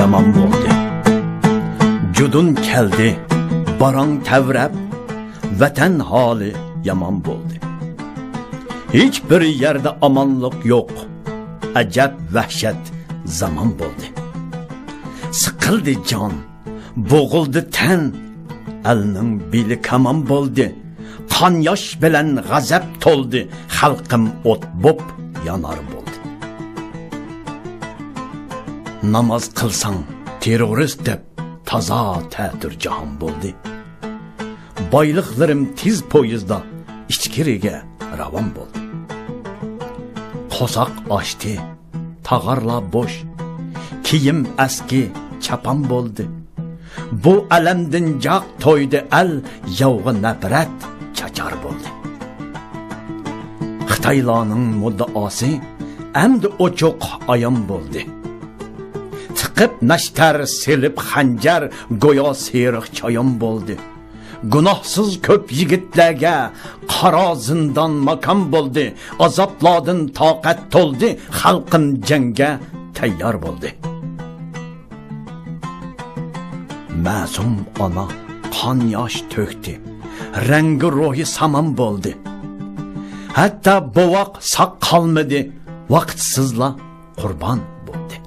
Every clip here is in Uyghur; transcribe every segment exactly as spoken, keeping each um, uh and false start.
يامان بولدى. جۇدۇن كەلدى، باراڭ تەۋرەپ، ۋەتەن ھالى يامان بولدى. ھېچ بىر يەردە ئامانلىق يوق، ئەجەب ۋەھشەت زامان بولدى. سىقىلدى جان، بوغۇلدى تەن، ئەلنىڭ بېلى كامان بولدى. قان ياش بىلەن غەزەپ تولدى، خەلقىم ئوت بوپ يانار بولدى. ناماز قىلساڭ تېررورىست دەپ، تازا تەتۈر جاھان بولدى. بايلىقلىرىم تېز پويىزدا ئىچكىرىگە راۋان بولدى. قورساق ئاچتى، تاغارلار بوش، كىيىم ئەسكى، چاپان بولدى. بۇ ئەلەمدىن جاق تويدى ئەل، ياۋغا نەپرەت چاچار بولدى. خىتايلارنىڭ مۇددىئاسى ئەمدى ئوچۇق ئايان بولدى. تىقىپ نەشتەر، سېلىپ خەنجەر، گويا سېرىق چايان بولدى. گۇناھسىز كۆپ يىگىتلەرگە قارا زىندان ماكان بولدى. ئازابلاردىن تاقەت تولدى، خەلقىم جەڭگە تەييار بولدى. مەسۇم ئانا قان ياش تۆكتى، رەڭگى روھى سامان بولدى. ھەتتا بوۋاق ساق قالمىدى، ۋاقىتسىزلا قۇربان بولدى.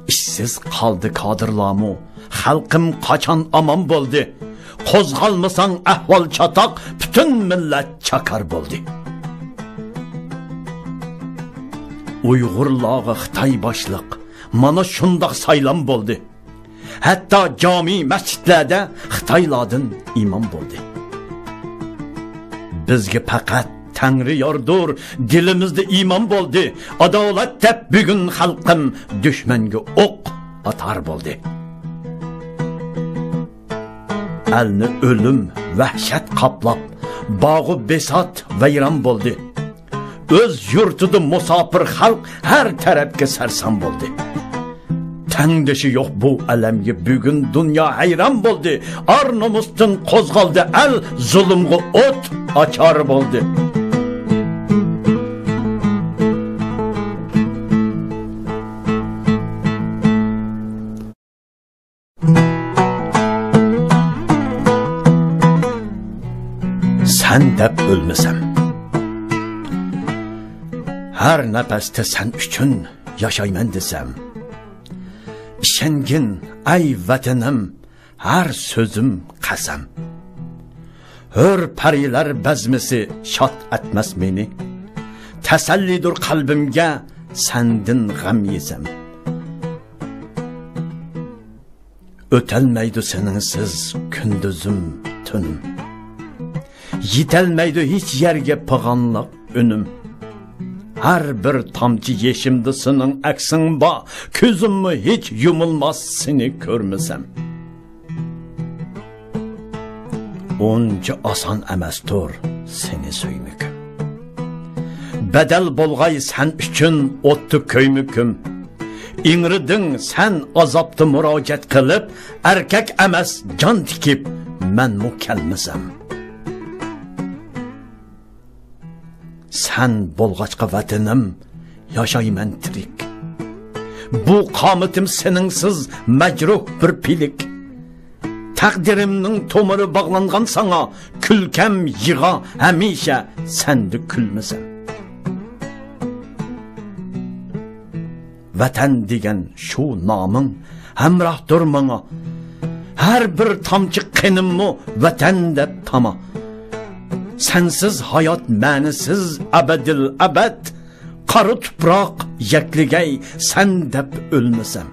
ئىشسىز قالدى كادىرلارمۇ، خەلقىم قاچان ئامان بولدى؟ قوزغالمىساڭ ئەھۋال چاتاق، پۈتۈن مىللەت چاكار بولدى. ئۇيغۇرلارغا خىتاي باشلىق، مانا شۇنداق سايلام بولدى. ھەتتا جامى مەسچىتلەردە خىتايلاردىن ئىمام بولدى. بىزگە پەقەت تەڭرى ياردۇر، دىلىمىزدا ئىمان بولدى. ئاداۋەت دەپ بۈگۈن خەلقىم دۈشمەنگە ئوق ئاتار بولدى. ئەلنى ئۆلۈم، ۋەھشەت قاپلاپ، باغۇ بىسات ۋەيران بولدى. ئۆز يۇرتىدا مۇساپىر خەلق ھەر تەرەپكە سەرسان بولدى. تەڭدىشى يوق بۇ ئەلەمگە بۈگۈن دۇنيا ھەيران بولدى. ئار-نومۇستىن قوزغالدى ئەل، زۇلۇمغا ئوت ئاچار بولدى. سەن دەپ ئۆلمىسەم، ھەر نەپەستە سەن ئۈچۈن ياشايمەن دېسەم، ئىشەنگىن، ئەي ۋەتىنىم، ھەر سۆزۈم قەسەم. ھۆر پەرىلەر بەزمىسى شاد ئەتمەس مېنى، تەسەللىدۇر قەلبىمگە سەندىن غەم يېسەم. ئۆتەلمەيدۇ سېنىڭسىز كۈندۈزۈم، تۈنۈم. يېتەلمەيدۇ ھېچ يەرگە پىغانلىق ئۈنۈم. ھەر بىر تامچە يېشىمدا سېنىڭ ئەكسىڭ بار. كۆزۈممۇ ھېچ يۇمۇلماس سېنى كۆرمىسەم. ئۇنچە ئاسان ئەمەستۇر سېنى سۆيمىكىم. بەدەل بولغاي سەن ئۈچۈن ئوتتا كۆيمىكىم. ئىڭرىدىڭ سەن ئازابتا مۇراجىئەت قىلىپ، ئەركەك ئەمەس جان تىكىپ مەنمۇ كەلمىسەم. سەن بولغاچقا ۋەتىنىم، ياشايمەن تىرىك. بۇ قامىتىم سېنىڭسىز مەجرۇھ بىر پىلىك. تەقدىرىمنىڭ تومۇرى باغلانغان ساڭا، كۈلكەم يىغا ھەمىشە سەندە كۈلمىسەم. ۋەتەن دېگەن شۇ نامىڭ ھەمراھتۇر ماڭا. ھەر بىر تامچە قېنىممۇ ۋەتەن دەپ تاما. سەنسىز ھايات مەنىسىز ئەبەدىل ئەبەد. قارا تۇپراق يەكلىگەي سەن دەپ ئۆلمىسەم.